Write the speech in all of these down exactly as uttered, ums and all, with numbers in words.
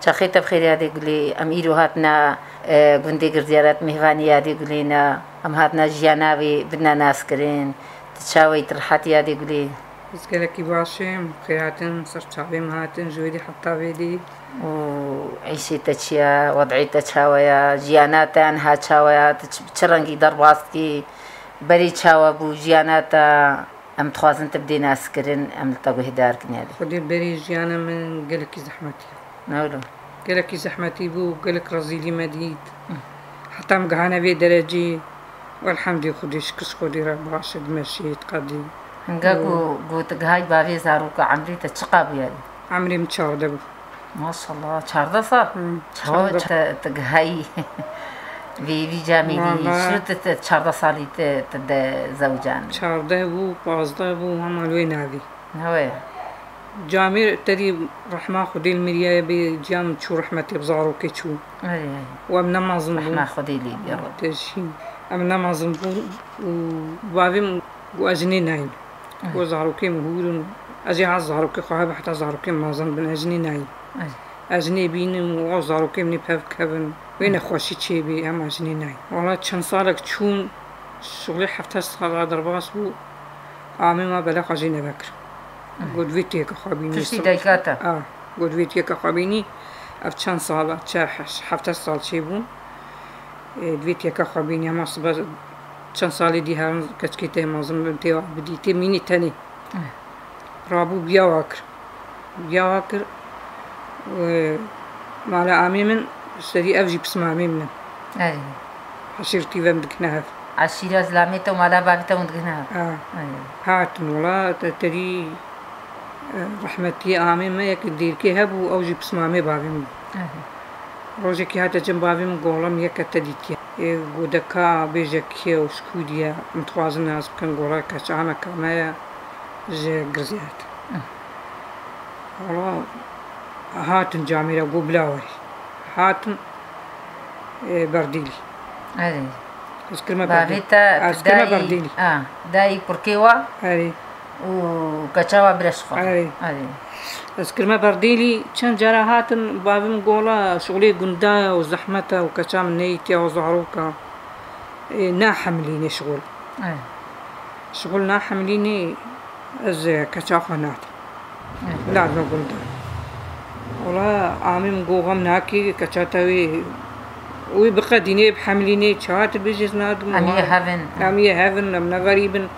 Çaxê te bi xêr yadê Gulê. Em îro hatine, e, gundê Girziyaret mêvanî yadê Gulê ne. Em hatine jiyana wê bidine naskirin. Tu çawa yî, tu rehet yadê Gulê? Ez gelekî baş im, xêr hatin, ser çavê min hatin, ji wê dî heta vê dî. Û îşê te çi ye? Wed'ê te çawa ye? Jiyana te niha çawa ye? Tu çi, çi rengî derbas dikî? Berê çawa bû jiyana te? Em dixwazin tu bidê naskirin, em li te guhdar kin yadê. Xwedê berê jiyana min gelekî zehmetî ye. Ne wilo? Gelekî zehmetî bû, gelek rezîlî me dît. Hı. Heta em gihane vê derecê. Elhamdî Xwedê, şikir ji Xwedê re baş e, dimeşê, diqedî. Hinga Ee, ku, ku tu gihayî bavê zaroka, emrê te çiqa bû yadê? Emrê min çardeh bû. Maşallah, çardeh sal? Hı, Çawa çardeh. te, tu gihayî vê, vî camêrî, Valla. Şû tu, tu çardeh salî tu, tu de zewcan? Çardeh bû, pazdeh bû, hema li wê navî. Ne wê? Camêr terî rehma Xwedê li miriye bê, ciya min çû rehmetê, bi zarokê çû. Ey, ey. Û em ne mezin bûn. Rehma Xwedê lê bê, Reb. Te jî. Em ne mezin bûn û bavê min got ez jinê nayîm. Ey. Got zarokê min hûr in. Ez ê ha zarokê xwe hebe heta zarokê min mezin bin, ez jinê nayîm. Ey. Ez jinê bînim û ew zarokê min ê pev kevin. Wê Ey. nexweşî çêbê, em ez jinê nayîm. Wala çend salek çûn, şixulê heft heşt sala derbas bû. Amê me bela xwe jê nevekir. Got, "Vê têke xwe bînî." Piştî dayika te? A, got, "Vê têke xwe bînî." Ev çend sal, çe-, heft sal çêbûn. Ê, di vê têke xwe bînî, hema sibe çend salê dî herin keçikê te mezin bin tê bidî, tê mînî tenê. Eh. Rabû biya wa kir. Biya wa kir. Ê, mala amê min, serî ev jî pismamê min in. Erê. Eşîrtî ve min dikine hev. Eşîra zilamê te û mala bavê te hûn digihine hev? Ha. Aynen. Hatin wala te-, terî, e, rehmetiyê amê me yek dêrkê hebû, ew jî pismamê bavê min bû. Aynen. Rojekî hate cem bavê min, gola min yeke te dîtiye. Ê, godeka bêje kê ye û ji kû diye, em dixwazin nas bikin, gola keça me ka me ye, ji Girziyat. Hı. Wala hatin camêra got bila werî. Hatin, e, Berdîlî. Erê. Ez kirime Berdîlî. Bavê te Ez kirime dayî, Berdîlî. Ha, dayî kurkê wa Erê. û keça wa bire ji xwe. Erê. Erê. Ez kirime Berdîlî, çend cara hatin, bavê min gola şixulê gunda û zehmeta û keça min neyîtiya û zaroka. Ê, nahemilînê şixul. Erê. Şixul nahemilînê, ez, e, keça xwe nadim. Hı. Nadime gunda. Wala amê min got, xem nakî, keça te wê, wê biqedînê, bihemilînê, çawa tu bêjî ez nadim. Em yê hev in. Em yê hev in, em ne xerîb in.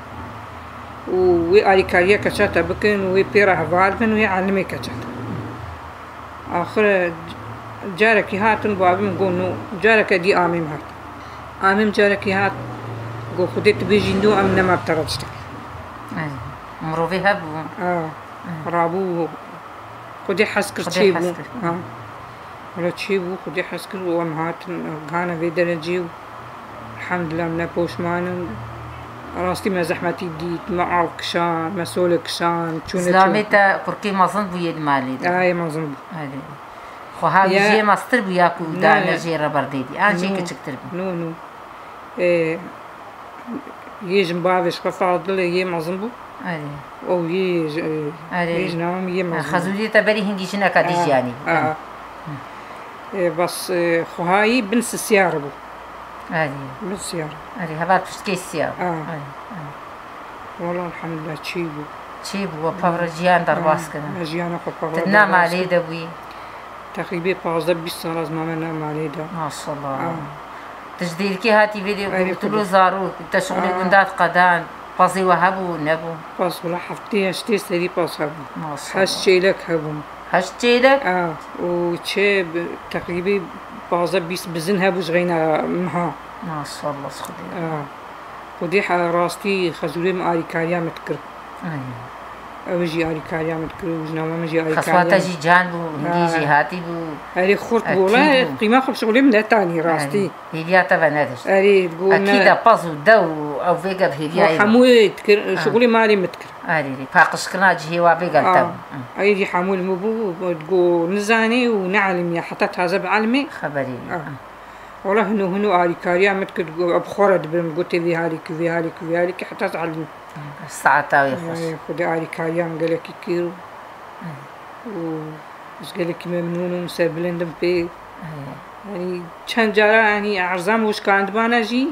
Û wê alîkariya keça te bikin, wê pê re heval bin, wê elimê keça te. Axir carekî hatin, bavê min got no, careke dî amê min hat. Amê min carekî hat, got, Xwedê tu bêjî no, em nema bi te re tiştek. Ey, mirovê hebû. Ha, Ey. rabû, Xwedê hez kir Xwedê çêbû. hez kir. Ha. Wala çêbû, Xwedê hez kir û em hatin, gihane vê derecê û elhamdulillah, em ne poşman in. Rastî me zehmetî dît, me av kişan, me sole kişan, çûne Zilamê çûne. te kurkê mezin bû yê di malê de? Ay, mezin bû. Erê. Xwe ha wî Ya. jê mestir bû ya ku Ne, dane ne. jê re berdê dî? An jê No. kiçiktir bû? No, no. Ê, yê jin bavê ji xwe Fadilê yê mezin bû. Erê. Ew yê ji, Erê. yê jina min yê Ha, mezin bû. Xezûriyê te berî hingî jineka dî Ha, jiyanî bû. ha. Erê. Ê, bes, ê, xwehayî bin sisiyar bû. Erê. Bin siyar. Erê, heval piştkê siyar. Ha. Erê, erê. Wala elhamdulillah çêbû. Çêbû, we pevre jiyan derbas Ha, kirin. me jiyana xwe pevre Tu na derbas malê kir. de bûyî? Teqrîbê pazdeh bîst sal ez mame na malê de. Maşallah. Ha. Tu ji dêrkê hatî vê dê Erê, tu xwedî. zarok, te şixulê Ha. gunda diqedan, pezê we hebû, nebû? Pez wala heftê heştê serî pez hebû. Maşallah. Heşt çêlek hebûn. Heşt çêlek? Ha, û çi bi-, teqrîbê pazdeh bîst bizin hebû ji xeyna miha. Maşallah, ji Xwedê. Ha. Xwedê he-, rastî xezûrê min alîkariya min dikir. Ay. Ew jî alîkariya min dikir û jinava min jî alîkariya Xeswata min. jî can bû, hingî Ha. jêhatî bû. Erê xurt bû, Ekî la bû. qîma xwe bi şixulê min netanî rastî. Ay. Hêviya te venedişt. Erê, got Ekî ne. de pez û dew û ew vêge bi hêviya Got hemû wê dikir, Ha. şixulê malê min dikir. Erê, erê, paqijkirina cihê wa vêge li Ha. te bû. Hı. Erê, hemû li min bû, got nizanê û ne elimiye, heta taze bi elimê. Xeberê. Ha. Wala hino hino alîkariya min dikir, got, bi xwe re dibirim, gotê vê halîkî, vê halîkî, vê halîkî, heta ez elimî. Saeta wê xweş. Ay, Xwedê alîkariya min gelekî kir û, Ay. û Ez gelekî memnûn im, serbilind im pê. Erê. Yanî çend cara, yanî erzam û şikandibana jî,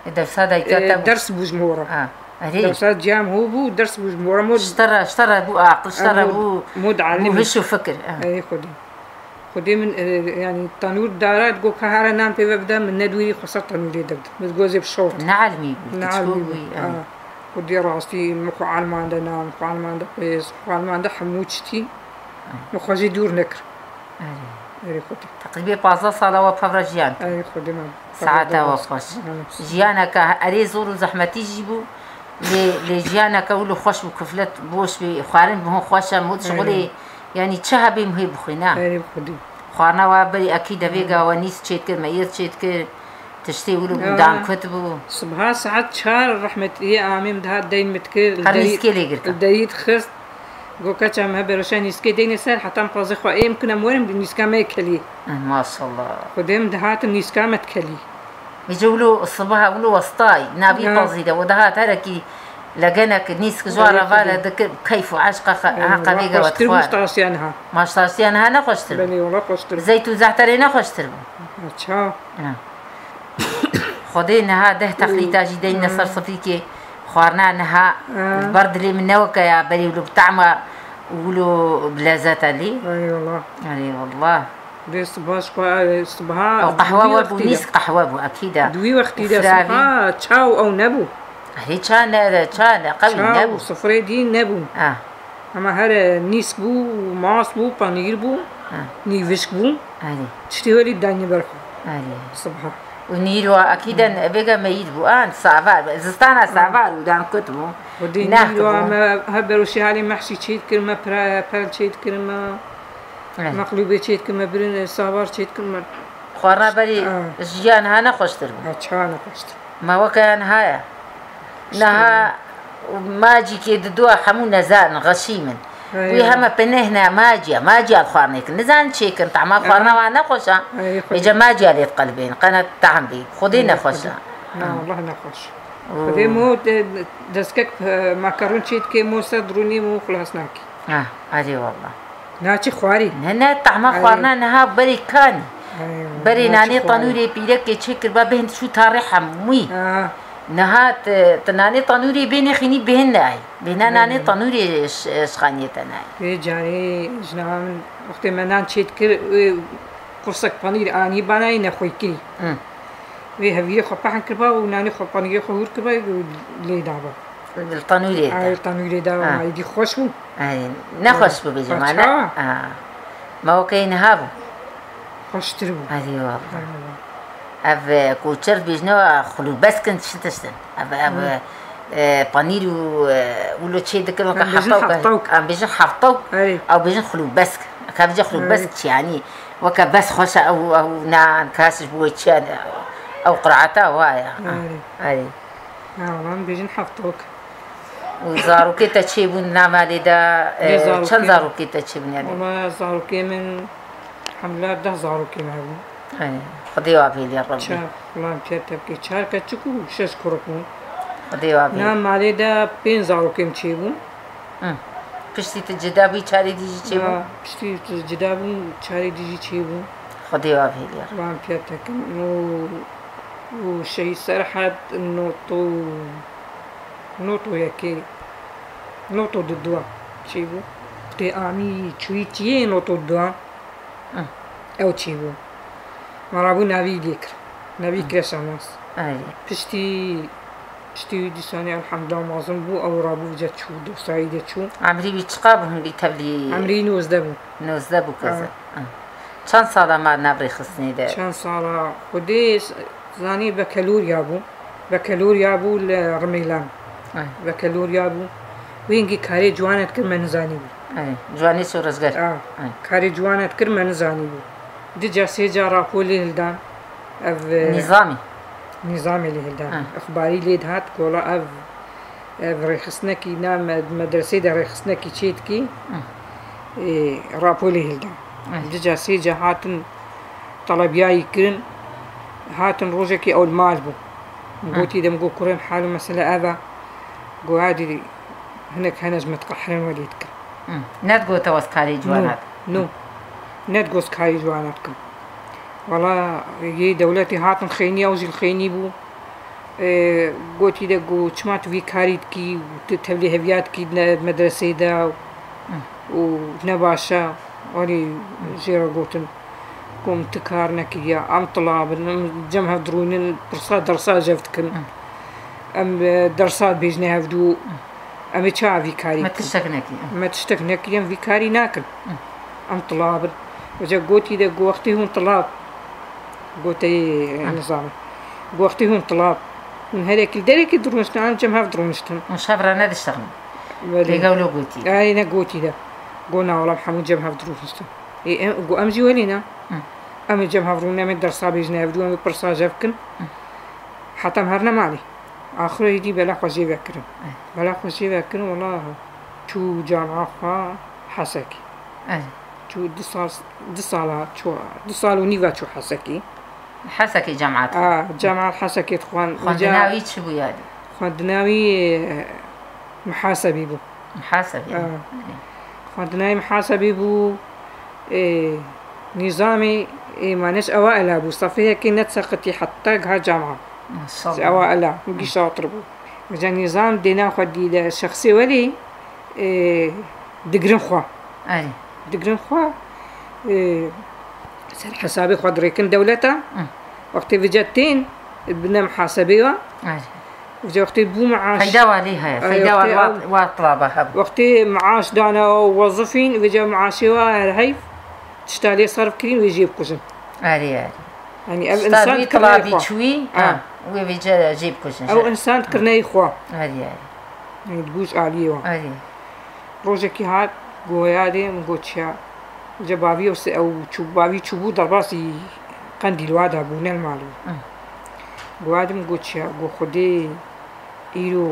E, dersa dayika e, te bû. Ders bû ji min re. Ha, erê. Dersa ciya min hû bû, ders bû ji min re. Mod Ji te re, ji te re bû aqil, ji te re mod, bû, mod bû alim. Hiş û fikir. Ha. Erê Xwedê. Xwedê min, e, yanî tanûr dara, digot ka here nan pê ve bide, min nedwîrî xwe ser tanûrê de bide. Min digot ez ê bişort. Ne elmî bû, Ne tu çi elmî bû. bûyî, Ha. ha. Xwedê rastî min xwe elman de na, min xwe elman de pêz, xwe elman de hemû çitî. Ha. Min xwe jî dûr nekir. Erê. Erê Xwedê. Teqrîbê pazdeh sala we pevra jiyan kir. Erê Xwedê min. Saeta we xweş. Erê. Jiyaneke erê zor û zehmetî jî bû. Lê, lê jiyaneke wilo xweş bû, kiflet boş bê, xwarin bi hûn xweş e, mût şixulê, Erê. yanî çi hebê mihê bixwîne. Erê Xwedê. Xwarina we berî ekî devêga we nîsk çêdikir, meyir çêdikir, tiştê wilo bû, Aa. dankut bû. Sibha saet çar rehmetiyê amê min dihat deyn min dikir, Qer li derî, nîskê lê girtin. li derî dixist. Go keça me beroşa nîskê deyne ser, heta em pazê xwe êm kin em werin bi nîska me yê kelî. Eh, maşallah. Xwedê min dihatin nîska me dikelî. Vêce wilo sibaha wilo westay, navî Ya. pazî de, we dihat herekî legenek nîsk ji Belê wan re vale Xwedê. dikir, keyf û eşqa xe-, Belê, heqa vêga we xweştir bû dixwar. ji taştiya niha. Maş taştiya niha ne xweştir bû. Belê, wala xweştir bû. Zeyt û zehterê ne xweştir bû. Ha, ça. Ya. Xwedê niha deh texlîta jî deyne ser sifrîkê xwarina niha Ha. li ber dilê min ne weke ya berî wilo bi tehma û wilo bi lezeta lê. Erê wala. Erê wala. Dê sibaş xwe, e, sibaha Ew qehwe dûî we bû, wextî de. nîsk qehwe bû, ekîd e. Dûî wextî de Ufravî. sibaha çaw ew nebû. Erê ça ne, ça ne, qewî Çaw nebû. sifrê dî nebûn. Ah. Ama here nîsk bû, mas bû, panîr bû, Ah. nîvişk bû. Erê. Tiştê welî dayne ber xwe. Erê. Sibaha. Û nîro ekîd e, vêga meyîd bû. An savar, zistana savar û dan kut bû. Xwedê Next nîro bû. me her beroşî halê mehşî çêdikir me, pre-, pel çêdikir me. Eh. Meqlûbê çêdikim me, birin, savar çêdikim me. Xwarina berî Ah. jiyan ha ne xweştir bû. Ha, çawa ne xweştir. Ma weke niha ye. Niha macîkê dido hemû nezanin, xeşîm in. Eywa. Wî heme pinehne maciya, maciya li xwarinê kin. Nizanin çêkin, tahma xwarina Aha. wan ne xweş a. Ey, xwe. Vêca maciya lê diqelibên, qene tahm bî. Xwedê Ey, ne xweş xwedê. a. Na, Ha. wallah ne xweş. Oo. Xwedê mo de-, destkek, e, makarûn çêdikê, mo ser dirûnê mo xilas nakî. Ah, erê wallah. Naçî xwarî. Ne, ne, tahma Ay. xwarina niha berê kanî. Ay, Berê naçî nanê xwarî. tanûrê pîrekê çêkiriba bêhn çû tarê hemûyî. Ha. Niha ti, ti nanê tanûrê bê nexînî bêhn nayê. Bêhna Ay. nanê tanûrê ş-, şixaniyê te nayê. Vê carê jina min wextê me nan çêdikir, wê qursek panîr anî banayê nexwîkirî. Hı. Wê hevîrê xwe pehn kiriba û nanê xwe, panîrê xwe hûr kiriba û lê daba. Li tanûrê de. Ay, tanûrê de Ha. ma êdî xweş bû. Ay, ne xweş bû bêje Ha, ma ne. ça? Ha. Ma wekê niha bû. Xweştir bû. Erê wala. Erê wala. Ev, e, koçer dibêjne xulûbesk in çi tişt in. Ev, ev, Hı. e, panîr û, e, wilo çê dikin weke Em bêjin heftawk. heftawk. Em bêjin heftawk. Erê. Ew bêjin xulûbesk. Ka bêje xulûbesk Erê. çi yanî? Weke bes xweş e ew, ew nan kas ji bo çi yanî? Ew qiraeta wa ye. Erê. Erê. Ha, wan bêjin heftawk. Û zarokê te çêbûn na malê de, Lê e, zarokê çend zarokê te çêbûn yanî? Wala zarokê min, hemla deh zarokê min hebûn. Hey, Xwedê wa vêlî Rebbî. Çar, xulam pêr te bikê. Çar keçik û şeş kurik bûn. Xwedê wa vêlî. Na malê de pênc zarokê min çêbûn. Hı. Piştî tu cida bûyî çarê dî jî çêbûn? Ya, piştî tu cida bûn, çarê dî jî çêbûn. Xwedê wa vêlî. Xulam pêr te kim. Û, û Şehîd Serhed noto Noto yekê, noto dudua çêbû. Tê amî çûyî çiyê noto dudua. Hı. Ew çêbû. Me rabû navî lê kir. Navî Hı. kire şanas. Ay. Piştî, piştî wî dîsanê elhamdulillah mezin bû, ew rabû vêca çû, dostayî de çû. Emrî wî çiqa bû hindî tevlî? Emrî nozdeh bû. Nozdeh bû keze. Ha. Hı. Çend sala ma nav rêxistinê de? Çend sala? Xwedê zanî bekelûriya bû. Bekelûriya bû li Rimêlan. Ay. Bekelûriya bû. Wê hingî karê ciwanet kir me nizanî bû. Ay. Ciwanê Şoreşger. Ah, Ay. karê ciwanet kir me nizanî bû. Di ca sê ca rapor lê hildan. Ev, e, Nîzamî. Nîzamê lê hildan. Ay. Ixbarî lê dihat, gola ev, ev rêxistinekî na me-, medresê de rêxistinekî çê dikî. Ay. Ê, rapor lê hildan. Ay. Di ca sê ca hatin telebiyayî kirin. Hatin rojekê ew li mal bû. Hı. Gotî de min got, kurên hal û mesele ev e. Got, hadî hinek hene ji me diqehirin welê dikin. Hı. Nedigote wez karê ciwanan. No, no. Ne digot karî ji wan re bikim. Wala yê dewletê hatin xeynî, ew jî li xeynî bû. Ê, gotî de got, çima tu vî karî dikî û tu tevlî heviya dikî di medreseyê de û ne baş e. Erê jê re gotin, got, min ti kar nekiriya, em tila bin, em cem hev dirûnin, pirsa dersa jev dikin. Em, e, dersa dibêjine hevdû, em ê çawa vî karî Me bikin? Tiştek nekî. Me tiştek nekiriye, em vî karî nakin. Em tila bin. Wece gotî de, got, wextê hûn tila, gote Nizamê. Got, wextê hûn tila, hûn herekî li derekê dirûniştin, em cem hev dirûniştin. Hûn şev re nediştexin. Belê. Lê gewlo gotî. Ay, ne gotî de. Got, na, wela em hemû cem hev dirûniştin. Ê, em, got, em jî welê ne. Em ê cem hev rûnin, em ê dersa bêjine hevdû, em ê pirsa jev bikin. Heta em herine malê. Axiro êdî bela xwe jê vekirin. Eh. Bela xwe jê vekirin, wela çû camia xwe Hesekê. Eh. Çû du sal, du sala çû, du sal û nîva çû Hesekê. Hesekê cemaat. A, cemaat Hesekê dixwend. Xwendina wî çi bû yani? Xwendina wî, e, muhasebî bû. Muhasebî. A. Eh. Xwendina wî muhasebî bû. Ê, Nîzamê, ê, maneş ewa ela bû. Sefê yekê neseqitî heta giha cama. Maşallah. Ewa ela, wî şatir bû. Vêca Nîzam dêna xwe dî de şexsê welê, ê, digirin xwe. Erê. Digirin xwe, ê, ser hesabê xwe dirêkin dewleta. Hı. Wextê vêca tên, bine muhasebê wa. Erê. Vêca wextê bû maaş. Feyda wa lê heye, Ay, feyda wa wextê wa, ew wa tilaba hebû. Wextê maaş dane û wezifîn, vêca maaşê wa her heyv, tişta lê serf kirîn, wê jê bikujin. Erê, erê. Yanî ev Tişta insan wî dikirine tilabî xwe. Çûyî, Ha. ha, wê vêca jê bikujin. Ew insan dikirine xwe. Erê, erê. Yanî di gûj aliyê wan. Erê. Rojekî hat, goya dê, min got çiya. Vêca bavî ew se-, ew çû, bavî çûbû derbasî Qendîl wa da bû, ne li mal bû. Hı. Goya dê min got çiya, got Xwedê îro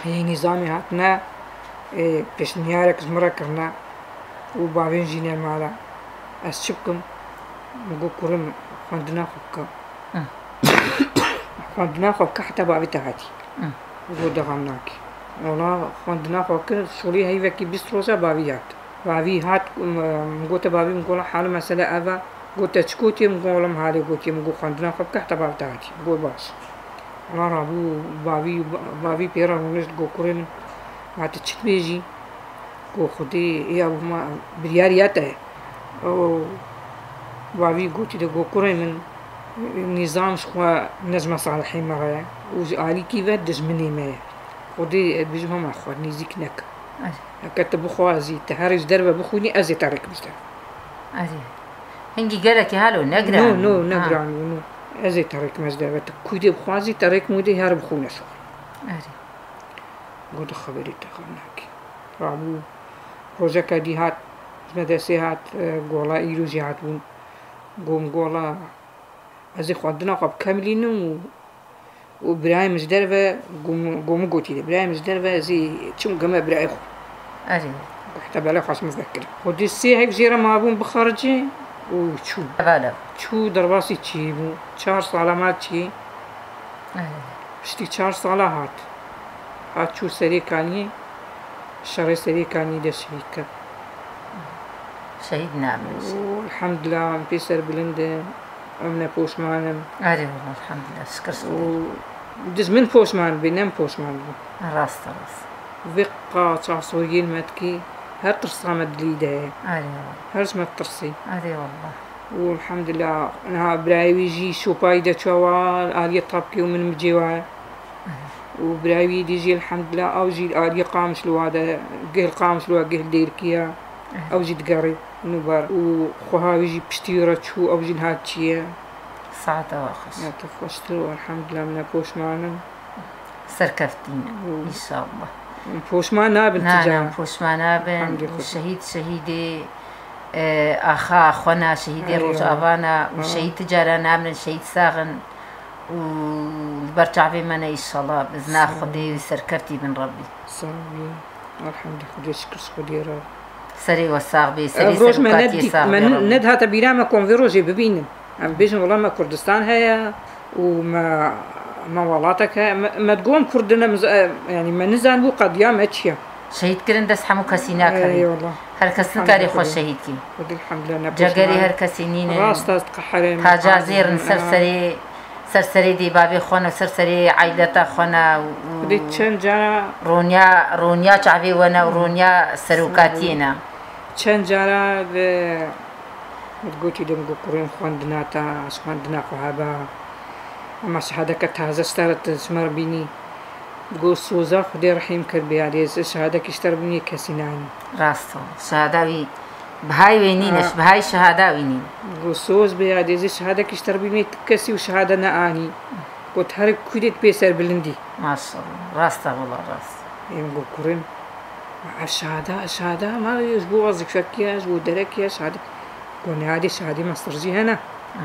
hê Nîzamê hatine, ê, pêşniyarek ji min re kirine û bavê min jî ne li mal e. Ez çi bikim? Min got kurim xwendina xwe bike. Hı. Xwendina xwe bike heta bavê te hatî. Hı. Got de xem nake. Wela xwendina xwe kir, şolî heyvekî bîst roja bavî hat. Bavî hat, min gote bavî, min got, wela hal û mesele ev e. Got, te çi gotiye? Min got, wela min halê gotiye. Min got, xwendina xwe bike heta bavê te hatî. Got, baş. Wela rabû bavî, bavî pê re rûnişt, got, kurê min, ma tu çi dibêjî? Got, Xwedê, ê, ew ma biryariya te ye. Ew bavî gotî de, got, kurê min, Nîzam ji xwe ne ji mesalihê me re ye û ji alîkî ve dijminê me ye. Xwedê, ez dibêjim hema xwe nêzîk neke. Erê. Heke tu bixwazî, tu herî ji derve bixwînî, ez ê te rêkim ji derve. Erê. Hingî gelekî halo ne giran No, bû. no, ne Ha. giran bû, no. Ez ê te rêkim ji derve. Tu kûdê bixwazî, te rêkim wî dê her bixwîne şox. Erê. Got, xeberî te xem nake. Rabû. Rojeke dî hat, ji medresê hat, e, gola îro jî hatibûn. Got, min gola, ez ê xwendina xwe bikemilînim û, û birayê min ji derve, got min, got min gotî de, birayê min ji derve, ez ê çim gime birayê xwe. Erê. Heta bela xwe ji min vekirin. Xwedê sê heyv jê re mabûn bixericê û çû. Bela. Çû derbasî çiyê bû. Çar sala ma çiyê. Erê. Piştî çar sala hat. Hat çû Serêkaniyê, şerê Serêkaniyê de şehîd ket. Şehîd nabin. Û elhamdulillah, em pê serbilind in, em nepoşman in. Erê wala, elhamdulillah, şikir Û Xwedê. Dijmin poşman bî, ne em poşman bûn. Rast e, rast. Vê qaça Sûriyê li me dikî, her tirsa me dilî de ye. Erê wala. Her ji me ditirsî. Erê wala. Û elhamdulillah, niha birayê wî jî şopayî de çawa aliyê tabkê û min micê wa ye. Û birayê wî dî jî elhamdulillah, ew jî aliyê Qamişlo wa de, geh li Qamişlo wa, geh li Dêrikî ye. Ew jî digerê nûber. Û xweha wî jî piştî wî re çû, ew jî niha çi ye. Saeta wa xweş. Ya te xweştir û elhamdulillah, min nepoşman in. Serkeftî ne, Û- înşallah. Poşman nabin Na, ti na, can. poşman nabin. Elhamdülillah. Şehîd, şehîdê, e, axa, axwena, şehîdê Eyvallah. Rojavana û Ha. şehîd ti cara nabin, şehîd sax in û li ber çavê me ne, înşallah. Bi zina Sağ ol. Xwedê serkeftî bin Rebbî. Sağ ol. Elhamdülillah, Xwedê şikir ji Xwedê re. Serê we sax bê, serê Ev roj me serokatiyê nedî-, sax me bê, ne-, Rebbî. nedihate bîra me ku em vê rojê bibînin. Em bêjin, wela me Kurdistan heye û me, me welatek heye. Me, me digot em Kurd in, em z-, e, yanî me nizanibû qediya me çi ye. Şehîdkirin dest hemû kesî nakeve. Eyvallah. Her kes nikarê xwe şehîd kî. Xwedî elhamdulillah ne. Cegerê her kesî nînin. Rast ez diqeherim. Taca zêr in ser serê, ser serê dê bavê xwe ne, ser serê eyleta xwe ne û Xwedî çend cara roniya, roniya çavê we ne û roniya serokatiyê ne. Çend cara bi min gotî de min got kurên xwendina te, ez xwendina xwe heba. Ema şehadeke taze ji te re tu ji me re bînî. Got soza Xwedê rehîm kir bê yadê, ez şehadekî ji te re bînî kesî nanî. Rast e. Şehada wî bihayê wê nîne, Ha. bihayê şehada wî nîne. Got soz bê yadê, ez şehadekî ji te re bînî tu kesî û şehada neanî. Got her kûdê pê serbilindî. Maşallah. Rast e wela rast. Êm got kurin. Ev şehada, şehada ma ji bo wazîfekî ye, ji bo derekî ye, şehada. Got ne yadê şehadê mestir jî hene.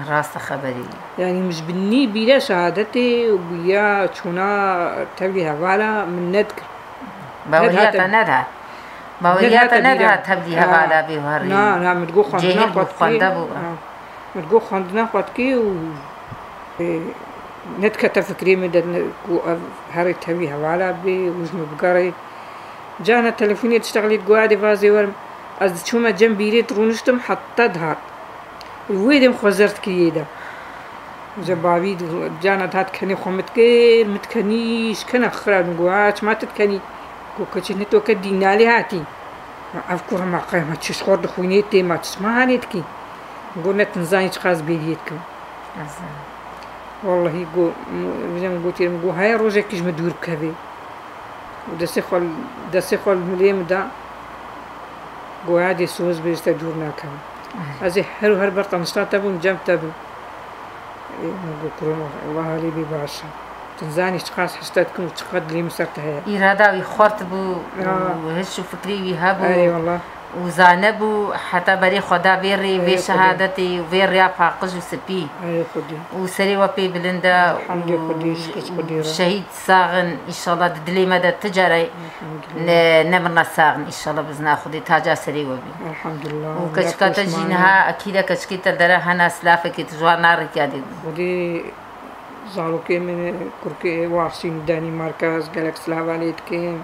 Rast e xeberî. Yanî min ji binî bîre şehadetê û bûya çûna tevlî hevala min nedikir. Baweriya te Nedihate. nedihat. Baweriya te Nedihate bîra. nedihat tevlî Ha. hevala bê û herî. Na, na, min digot xwendina Cêhil xwe bû, dikê, xwenda bû. ha. Min digot xwendina xwe dikê û, e, nedikete fikrê min de ne, ku ev herî tevlî hevala bê û ji min bigerê. Cana telefonê diştexilî digot, "Adê vazê werim." Ez diçûme cem bîrê dirûniştim, heta dihat. Wê dem xwe zer dikiriyê de. Ji bavî cana dihat kenê xwe min dikir, min dikenî, ji kena xira min got, "Ha, çima tu dikenî?" Got, "Keçê ne toke dînalê hatî." Ev kurê me qey me çi ji xwe dixwînê tê me çima hanê dikî? Got, "Ne tu nizanî çiqas bêriyê dikim." Wellahî got, vêca min gotî, min got, "Heye rojekî ji min dûr bikevê." Û destê xwe, destê xwe li milê min da, goya dê soz bê ji te dûr nakeve. Ay. Ez ê her û her ber tenişta te bûm, cem te bim. Ê, min got, "Kurê min, Allah halê bê baş e. Tu nizanî çiqas hişte dikim û çiqas dilê min ser te heye." Îrada wî xurt bû Ya. û hiş û fikrê wî hebû. Erê wallah. Û zanebû heta berê xwe da vê rê, vê Erê Xwedê. şehadetê û vê rêya paqij û spî. Erê Xwedê. Û serê we pê bilind e Elhamdulillah, Xwedê, şikir ji Xwedê û re. şehîd sax in, înşallah di dilê me de ti care Elhamdulillah. ne, nemirna sax in, înşallah bi izna Xwedê taca serê we bî. Elhamdulillah, Û keçika te jî niha ekîd e keçikê te dera hena silafekê tu ji wan narêkî yadê bû. Xwedê zarokê min, kurkê Warsîn Danîmarka, ez gelek silava lê dikim.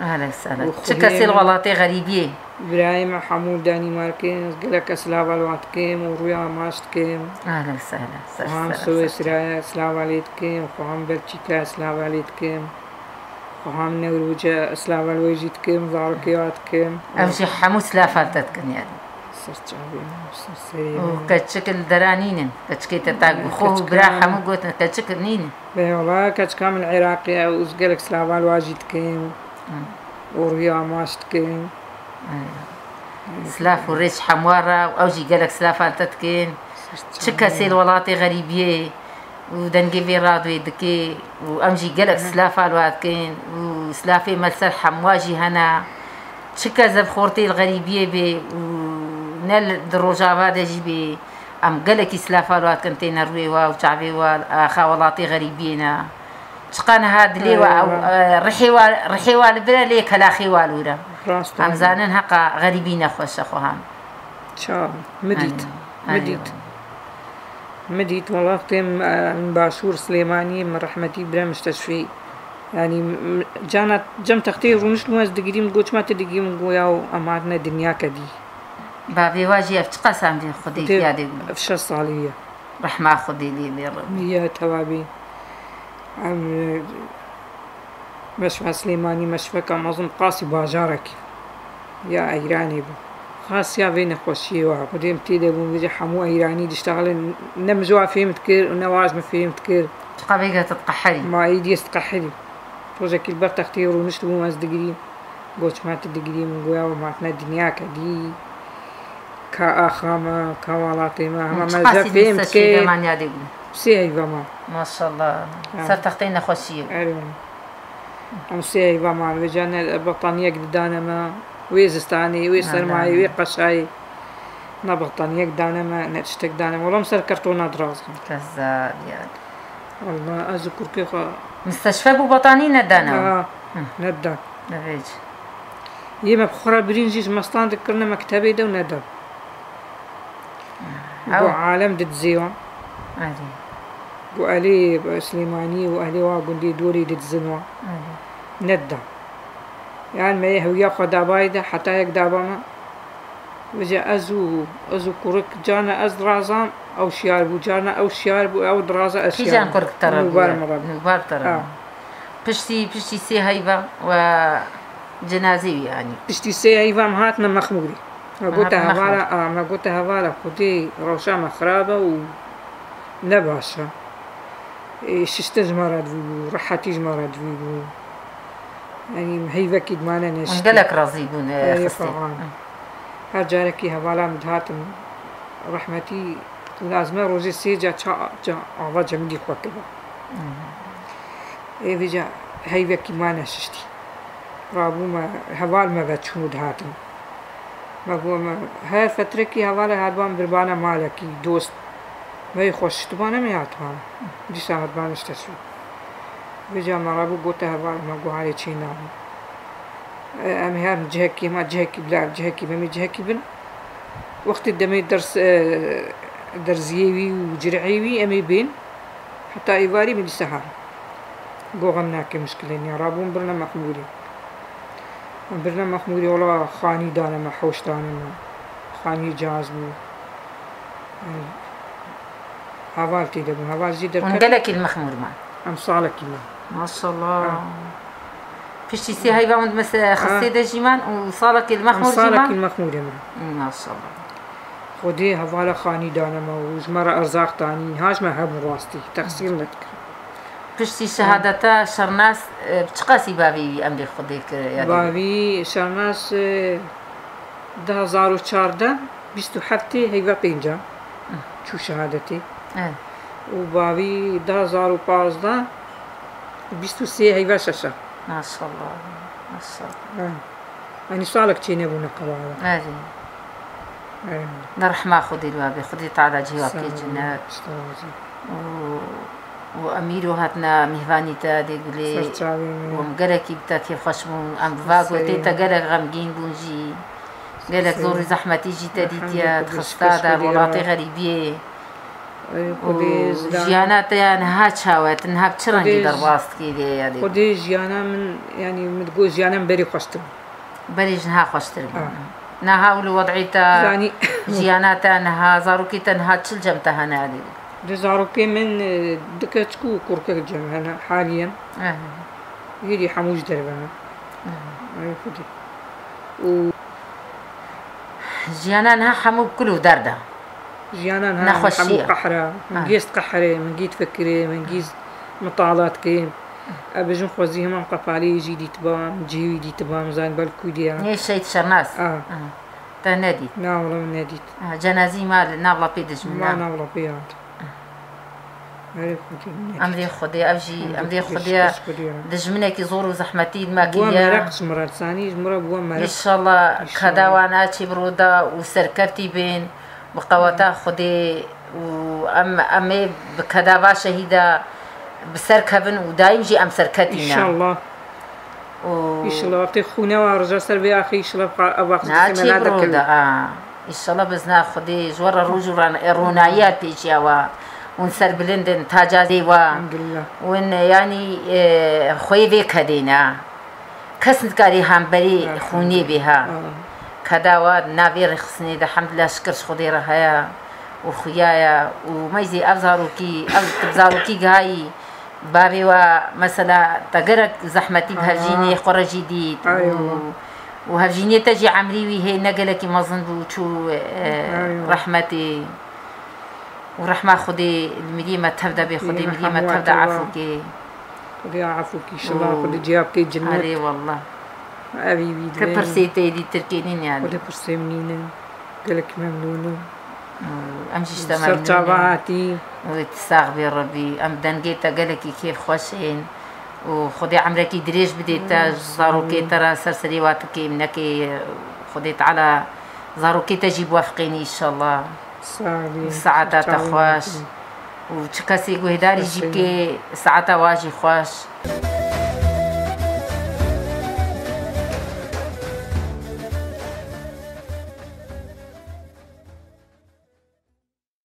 Ehlen sehlen. Û Çi Xwedê kesê li min welatê xerîbiyê? Birayê me hemû Danîmarkê, ez gelek ez silava li wan dikim û rûya maç dikim. Ehlen sehlen. Ser Xweham ser, ser. Swêsraya silava lê dikim, xweham Belçîka silava lê dikim. Xweham Newroca silava li wê jî dikim, zarokê wa dikim. Ev jî hemû silafa li te dikin yani. Ser çavê min, ser serê Û min. keçik li dera nînin. Keçikê te tak Ee, bi xwe û keçika bira min. hemû gotin keçik nînin. Bê wala keçika min Iraqê ye û ez gelek silava li wa jî dikim. Hı. Û rûya maç dikim. Ay. Silav û rêç hemwa re û ew jî gelek silafa li te dikin. Ser Çi çavê kesê min. li welatê xerîbiyê û dengê vê radyoyê dikê û em jî gelek Hı. silafa li wa dikin û silafê me li ser hemwa jî hene. Çi kes ev xortê li xerîbiyê bê û ne li, di rojava de jî bê, em gelekî silafa li wa dikin têne rûyê wa û çavê wa, axa welatê xerîbiyê ne. Çiqa niha dilê wa, Eyvallah. ew, e, rihê wa, rihê wa li vir e, lê kelaxê wa li wir e. Rast e. Em zanin heqa xerîbî nexweş e xwehan. Ça, min dît. Erê, Min erê. dît. Min dît, wela têm, e, min başûr Silêmaniyê, min rehmetî bira min ji te şûyî. Yanî, m-, cana cem textê rûnişt bû, ez digirîm, got, "Çima tu digirî?" Min got, "Yaw, em hatine dinyake dî." Bavê wa jî ev çiqas em vê Xwedê Xwedê yadê bûn. ev şeş salî ye. Rehma Xwedê lê bê. Niye tewabî. Em, e, Meşfa Silêmanî, meşfeka mezin qasî bajarekî ya Eyranê bû. Xasiya vê nexweşiyê wa, xwedê em tê de bûn, vêca hemû Eyranî diştexilin, ne min ji wa fêm dikir û ne wa ji min fêm dikir. Çiqa vêga te diqeherî. Ma êdî ez diqeherî. Rojekî li ber textê rûnişt bûm ez digirîm. Got, "Çima tu digirî?" Min got, "Ya we matine dinyake dî. Ka axa me, ka welatê me, hema me Çiqa zef sî fêm bîst dikir." Şêve man yadê bû. Sê heyva man. Maşallah. Ya. Ser texteyê nexweşiyê. Erê. Em sê heyva man. Vêca ne betaniyek didane me. Wê zistanê, wê sermayê, wê qeşayê. Ne betaniyek dane me, ne tiştek dane me. Wela em ser kertona dirazin. Kezzab ya. Allah, ez û kurkê xwe. Misteşfe bû betanî nedane. Ha, Hı. neda. Divêc. Yê me bi xwe re birîn jî ji me standek kirine mektebê de û neda. Ew. Got alem didizê wan. Erê. Got elê Silêmanî û elê wa gundê dorê didizin wan. Erê. Neda. Yan me yê hewiya xwe dabayê de, heta yek daba me. Vêca ez û, ez û kurik, carna ez dirazam, ew şiyar bû, carna ew şiyar bû, ew diraza, ez şiyar Kîjan bûm. Kurik te re Nûbar bûye? Me re bû. Nûbar te re Ha. bû. Piştî, piştî sê heyva we cenazê wî anî? Piştî sê heyva em hatine Mexmûrê. Me gote Hatine hevala, Mexmûrê. a, me gote hevala, Xwedê rewşa me xirab e û ne baş e. Ê, şiştin ji me re divî bû, rehetî ji me re divî bû. Yanî heyvekî dimane Hûn neştî. gelek razî bûn, e, Erê Xistê. Xwehan. Hı. Her carekî hevala min dihatin rehmetî, lazim e rojê sê ca ça, ca ava cemidî xwe kiba. Hı. Ê vêca heyvekî mane şiştî. Rabûme heval me ve çûn û dihatin. Me got me her fetrekî hevalê hatibam birbana malekî, dost. Me yê xweşiştiban em ê hatibam. Dîsa hatibam işte çû. Vêca me rabû gote heval me got halê çê nabû. E, em ê herin cihekî, hema cihekî bila, cihekî, em ê cihekî bin. Wextê demê ders, e, derziyê wî û cirehê wî em ê bên. Heta êvarî min dîsa herin. Got xem nake, muşkilê niye. Rabûn birine Mexmûrê. Em birine Mexmûrê, wela xanî dane me, hewş dane me. Xanî cihaz bû. Yanî, heval tê de bûn. Heval jî Hûn derket. gelekî li Mexmûr man? Em salekî me. Maşallah. Ha. Piştî sê heyva hûn di Mese-, Ha. Xistê de jî man û salekî li Em Mexmûr jî salekî man? li Mexmûrê me. Maşallah. Xwedê hevala xanî dane me û ji me re erzaq danî. Niha ji me hebû rastî. Texsîr nedikir. Piştî şehadeta Şernas, e, çiqasî bavî wî emrê Xwedê kir, ya dê? Bavî Şernas, e, du hezar û çardeh, bîst û heftê heyva pênca çû şehadetê. Evet. Û bavî du hezar û pazdeh, bîst û sê heyva şeşa. Maşallah, maşallah. Evet. Yanî salek çênebûne qewara. Erê. Erê. Di rehma Xwedê li we be, Xwedê Teala cihê we bike cennet. Sağ ol. Û, û em îro hatine mîhvanî te dê Gulê. Ser çavê me. Û em gelekî bi te kêfxweş bûn. Em bi va gotê te gelek xemgîn bûn jî. Gelek zor û zehmetî jî te dîtiye, di xista de, welatê xerîbiyê. Û jiyana te ya niha çawa ye? Tu niha bi çi rengî derbas dikî dê ya dê? Xwedê jiyana min, yanî min digot jiyana min berî xweştir bû. Berî ji niha xweştir bû. Ha. Niha û li wed'ê te, Zanî. jiyana te niha, zarokê te niha çi li cem te hene? Di zarokê min, e, du keçik û kurkek li cem hene haliyen. Ehe. Hêdî hemû ji derve ne. Ehe. Ay Xwedê. Û Jiyana niha hemû kul û derd e. Jiyana niha hemû qehre. Min Ha. gîst qehre, min gît fikirê, min gîst mitala dikê. Ez bijim xwezî hema qepalê jî dîtibam, cihê wî dîtibam, zanî bel kû diya. Nê şehîd Şernas? Ah. Ah. Te nedît? Na, wala min nedît. Ah, cenazî ma li nav lapê dijmin, Ma na? nav lapê hat. Erê Xwedê, min nedît. Emrê Xwedê, ev jî, Emrê emrê Xwedê, Xwedê şikest Xwedê ya. Dijminekî zor û zehmetî li me Bûa kiriye. meraq ji min re, zanî ji min re bûa meraq. Înşallah Înşallah. kedawa naçê bi roda û serkevtî bên. Bi qeweta Xwedê û em, em ê bi kedava şehîda bi ser kevin û daîm jî em serketî ne. Înşallah. Û Înşallah wextê xûne wa rija ser vê axê înşallah ev axê Na, destê me çê bi nadekevin. roda, a. Înşallah bizna Xwedê ji we re roj û ran-, e, ronayiya pêşiya we. Hûn serbilind in, taca zê we. Elhamdulillah. Hûn, e, yanî, e, xweyê vê kedê ne. Kes nikarî hemberî xûnê bê ha. Keda we di navê rêxistinê de hemdillah şikir ji Xwedê re heye û xuya ye û meyzê ev zarokî, ev tu bi zarokî gihayî bavê we mesela te gelek zehmetî bi hevjînê xwe re jî dît û, û hevjînê te jî emrî wî hê ne gelekî mezin bû çû, e, rehmetê. Û rehma Xwedê li miriyê me tev de bê, Xwedê miriyê me tev de efû kê. Xwedê efû kî, şila Xwedê ciya bikê cennet. Erê wallah. Evî wî Ti divê. Pirsê te êdî Tirkê nîne yanî. Xwedê pirsê min nîne. Gelek memnûn im. Û em jî ji te memnûn in. Ser çava hatî. Û tu sax bê Rebî. Em dengê te gelekî kêfxweş ên. Û Xwedê emrekî dirêj bidê te, ji zarokê te re ser serê wa tikê, minekê Xwedê Teala zarokê te jî biwefiqênî înşallah. Sax bî. Saeta te xweş. Û çi kesê guhêdarî jî bikê, saeta wa jî xweş.